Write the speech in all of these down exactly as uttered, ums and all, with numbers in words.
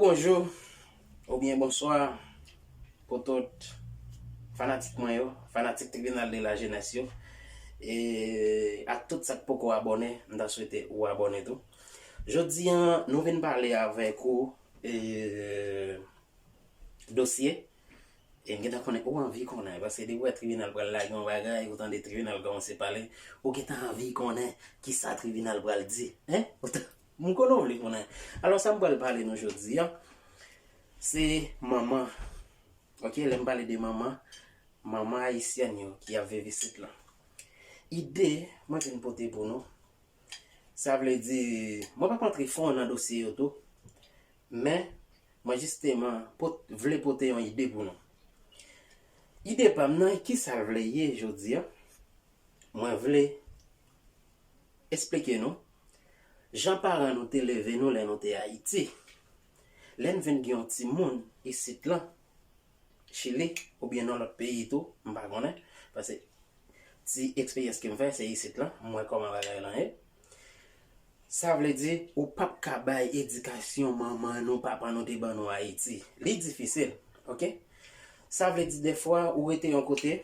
Bonjou oubyen bonswa pou tout fanatik mwen yo, fanatik Tribinal de la Jeunesse yo, e ak tout sa k poko abòne, m ta swete ou abòne tou. Jodi a, nou vin pale avèk ou e, dosye, e m gentan konnen ou anvi konnen, paske depi w wè tribinal pral lage yon bagay, ou tande tribinal kòmanse pale, ou gentan anvi konnen kisa tribinal pral di, en? M konnen w vle konnen. Alò, sa m pral pale nou jodi a, se manman. Ok, lè m pale de manman, manman ayisyèn yo ki ap viv isit lan. Ide mwen vin pote pou nou, sa vle di, mwen p ap antre fon nan dosye yo tou, men mwen jisteman pot, vle pote yon ide pou nou. Ide pa m nan, kisa l vle ye jodi a? Mwen vle esplike nou jan paran nou te leve nou lè nou te Ayiti. Lè n vin gen yon timoun isit lan, Chili, oubyen nan lòt peyi tou, m pa konnen, paske ti eksperyans ke m fè, se isit lan, m wè kòman bagay lan ye. Sa vle di, ou p ap ka bay edikasyon manman nou, papa nou te ban nou Ayiti. Li difisil, ok? Sa vle di, dèfwa, ou rete yon kote,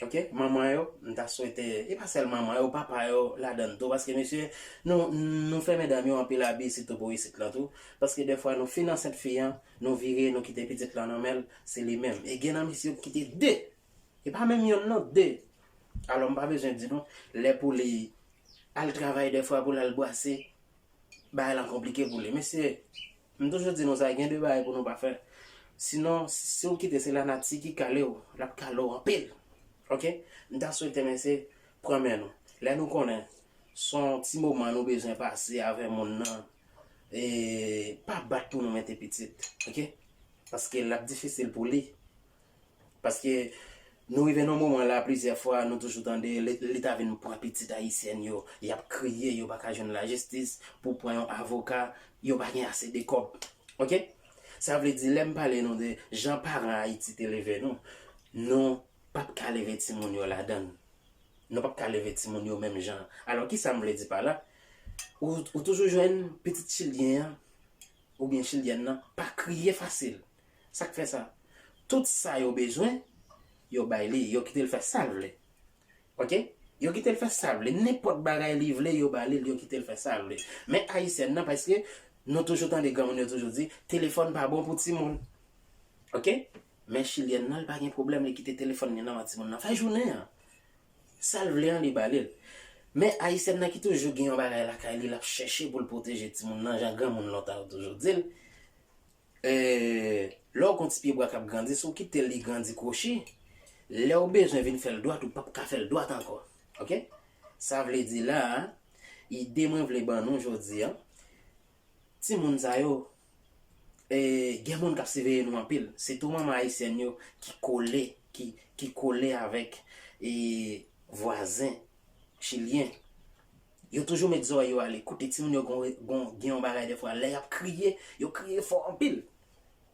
ok? Manman yo, m ta swete, e pa sèl manman yo, papa yo ladan l tou, paske mesye, nou, nou fè medam yo anpil abi, sitou pou isit lan tou, paske dèfwa, nou fin ansent fi an, nou vire, nou kite pitit lan nan men l, se li menm. E gen nan mesye yo ki kite de, e pa menm yonn non, de. Alò, m pa bezwen di nou, lè pou li al travay dèfwa pou l al bwase, bagay lan konplike pou li. Mesye, m toujou di nou sa, gen de bagay pou nou pa fè. Sinon, si w kite, se lanati ki kale w, l ap kale w anpil. Ok? M ta swete, mesye, pran men nou. Lè nou konnen s on ti moman nou bezwen pase avè moun nan, e pa bat pou nou mete pitit. Ok? Paske l ap difisil pou li. Paske nou rive nan moman la, plizyè fwa, nou toujou tande Leta vin pran pitit ayisyèn yo, y ap kriye, yo pa ka jwenn lajistis pou pran yon avoka, yo pa gen ase de kòb. Ok? Sa vle di, lè m pale nou de jan paran Ayiti te leve nou, nou p ap ka leve timoun yo ladan l. Nou p ap ka leve timoun yo menm jan. Alò, kisa m vle di pa la? Ou, ou toujou jwenn pitit chilyen an, oubyen chilyèn nan pa kriye fasil. Sa k fè sa? Tout sa yo bezwen, yo bay li, yo kite l fè sa l vle. Ok? Yo kite l fè sa l vle. Nenpòt bagay li vle, yo ba li l, yo kite l fè sa l vle. Men ayisyèn nan, paske nou toujou tande granmoun yo toujou di, telefòn pa bon pou timoun. Ok? Men chilyèn nan, li pa gen pwoblèm, li kite telefòn li nan men timoun nan fè jounen an. Sa l vle an, li ba li l. Men ayisyèn nan ki toujou gen yon bagay lakay li, l ap chèche pou l pwoteje timoun nan, jan granmoun lontan yo toujou di l. E, lè w gen yon ti pyebwa k ap grandi, si w kite l li grandi kwochi, lè w bezwen vin fè l dwat, ou p ap ka fè l dwat ankò. Ok? Sa vle di la a, ide mwen vle ban nou jodi a, timoun sa yo, e, gen moun k ap siveye nou anpil. Sitou manman ayisyèn yo ki kole, ki, ki kole avèk, e, vwazen chilyen. Yo toujou met zòrèy yo ale. Koute timoun yo gon, gon, gen yon bagay dèfwa. Lè y ap kriye, yo kriye fò anpil.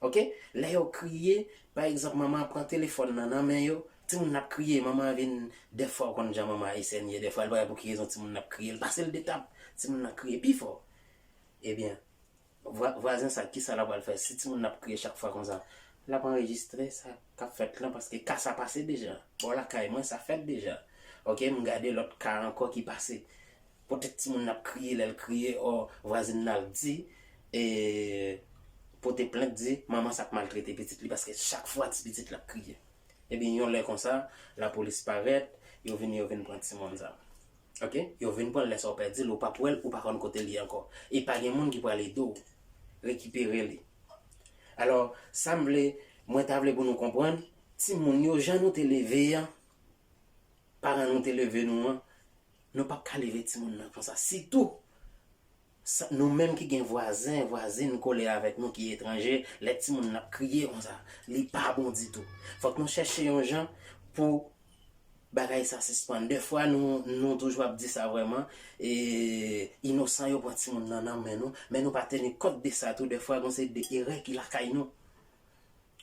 Ok? Lè yo kriye, pa egzanp, manman an pran telefòn nan nan men yo, timoun nan ap kriye, manman an vin, dèfwa w konn jan manman ayisyèn ye, dèfwa l pa wè pou ki rezon timoun nan ap kriye, l pase l de tab, timoun nan kriye pi fò. Ebyen, vwa, vwazen sa, kisa l ap pral fè? Si timoun nan ap kriye chak fwa konsa, l ap anrejistre sa k ap fèt lan, paske ka sa pase deja. Bò lakay mwen, sa fèt deja. Ok, m gade lòt ka ankò ki pase. Poutèt timoun nan ap kriye, lè l kriye, ò, vwazen nan al di, e, pote plent, di, manman sa ap maltrete pitit li, paske chak fwa ti pitit la ap kriye. Ebyen, yon lè konsa, lapolis parèt, yo vin, yo vin pran timoun sa. Ok? Yo vin pran l, lè sa w pèdi l, ou p ap wè l, ou pa konn kote l ye ankò. E pa gen moun ki pral ede w rekipere li. Alò, sa m vle, mwen ta vle pou nou konprann, timoun yo, jan nou te leve an, paran nou te leve nou an, nou p ap ka leve timoun nan konsa. Sitou, sa, nou menm ki gen vwazen, vwazen kole avèk nou ki etranje, lè timoun nan ap kriye konsa, li pa bon ditou. Fòk nou chèche yon jan pou bagay sa sispann. Dèfwa, nou, nou toujou ap di sa vrèman, e inosan yo pran timoun nan nan men nou, men nou pa teni kont de sa tou. Dèfwa, gon seri de erè ki lakay nou.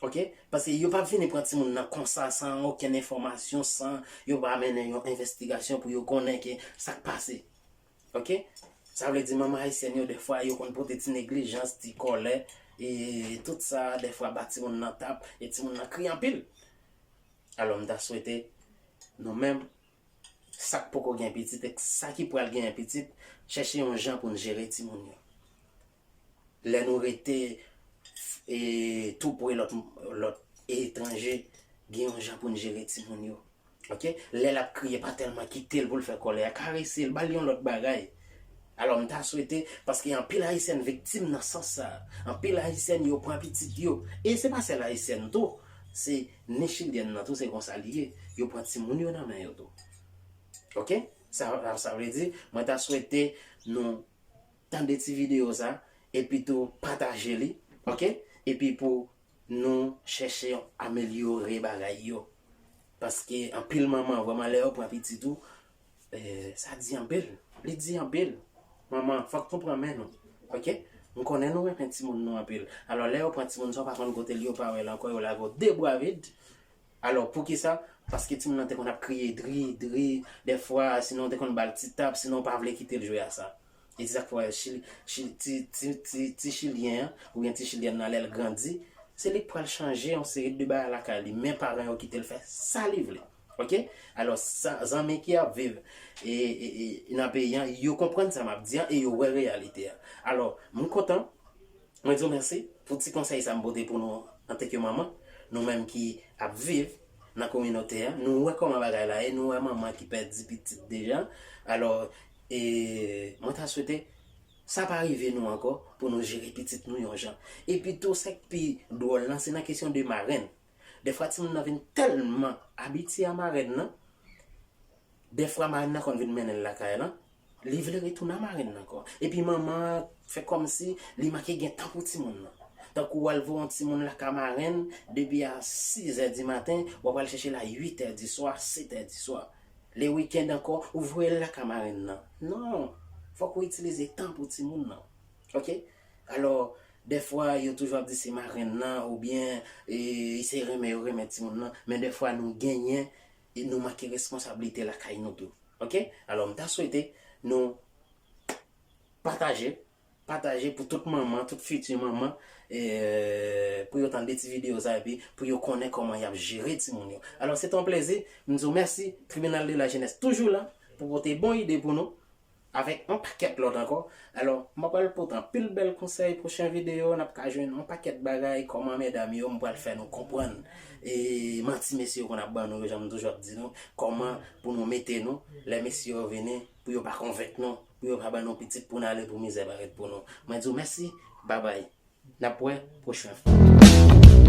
Ok? Paske yo p ap vini pran timoun nan konsa, san okenn enfòmasyon, san yo pa mennen yon envestigasyon pou yo konnen ke sa k pase. Ok? Sa vle di manman ayisyèn yo, dèfwa, yo konn pote ti neglijans, ti kòlè, E tout sa, dèfwa bat timoun nan tap, e timoun nan kriye anpil. Alò, m ta swete nou menm, sa k poko gen pitit e sa ki pral genyen pitit, chèche yon jan pou n jere timoun yo. Lè nou rete e, tou pre lòt, lòt etranje, gen yon jan pou n jere timoun yo. Ok? Lè l ap kriye, pa tèlman kite l pou l fè kòlè a, karese l, ba l yon lòt bagay. Alò, m ta swete, paske anpil Ayisyèn viktim nan sans sa. Anpil Ayisyèn, yo pran pitit yo. E se pa sèl Ayisyèn tou. Se ni Chilyèn nan tou, se konsa li ye. Yo pran timoun yo nan men yo tou. Ok? Sa, sa vle di, mwen ta swete nou tande ti videyo sa, epi tou pataje li, ok? Epi pou nou chèche amelyore bagay yo. Paske anpil manman, vrèman, lè yo pran pitit ou, eh, sa di anpil. Li di anpil. Manman, fòk nou pran men nou, ok? M konnen nou renmen timoun nou anpil. Alò, lè yo pran timoun sa, w pa konn kote l, yo pa wè l ankò, yo lage w de bra vid. Alò, poukisa? Paske timoun nan te konn ap kriye dri, dri, dèfwa, sinon w te konn ba l ti tap, sinon w pa vle kite l jwe a sa. E se sa k fè w wè Chili, Chili, ti, ti, ti, ti Chilyen an, oubyen ti Chilyèn nan, lè l grandi, se li k pral chanje yon seri de bagay lakay li, men paran yo kite l fè sa li vle. Ok? Alò, sa, zanmi ki ap viv e, e, e, nan peyi an, yo konprann sa m ap di an e yo wè reyalite a. Alò, m kontan, mwen di w mèsi pou ti konsèy sa m pote pou nou antanke manman, nou menm ki ap viv nan kominote a, nou wè kòman bagay la ye, nou wè manman ki pèdi pitit deja. Alò, e, mwen ta swete sa pa rive nou ankò pou nou jere pitit nou yon jan. Epi tou, sa k pi dwòl lan, se nan kesyon de marenn. Dèfwa, timoun nan vin tèlman abitye a marenn nan, dèfwa, marenn nan konn vin mennen l lakay lan, li vle retounen a marenn nan ankò. Epi manman an fè kòmsi li manke gen tan pou timoun nan. Tankou w al voye yon timoun lakay marenn, depi a sizè di maten, w ap al chèche l a uitè di swa, setè di swa. Le wikenn ankò, ou voye l lakay marenn nan. Non, fòk ou itilize tan pou timoun nan. Ok? Alò, dèfwa, yo toujou ap di se marenn nan, oubyen, e, se renmen yo renmen timoun nan, men dèfwa nou genyen, e nou manke responsablite lakay nou tou. Ok? Alò, m ta swete nou pataje, pataje pou tout manman, tout fiti manman, e, pou yo tande ti videyo sa, epi pou yo konnen kòman y ap jere timoun yo. Alò, se te yon plezi, m di w mèsi, Tribinal de la Jenès toujou la, pou pote bon ide pou nou, avèk yon pakèt lòt ankò. Alò, m ap pral pote anpil bèl konsèy, pwochen videyo, n ap ka jwenn yon pakèt bagay, kòman medam yo, m pral fè nou konprann. E manti mesye yo konn ap ban nou yo, jan m toujou ap di nou, kòman pou nou mete nou, lè mesye yo vini, pou yo pa konvenk nou, pou yo pa ban nou pitit pou n ale pou mizè parèt pou nou. Mwen di w mèsi, babay. N ap wè pwochen fwa.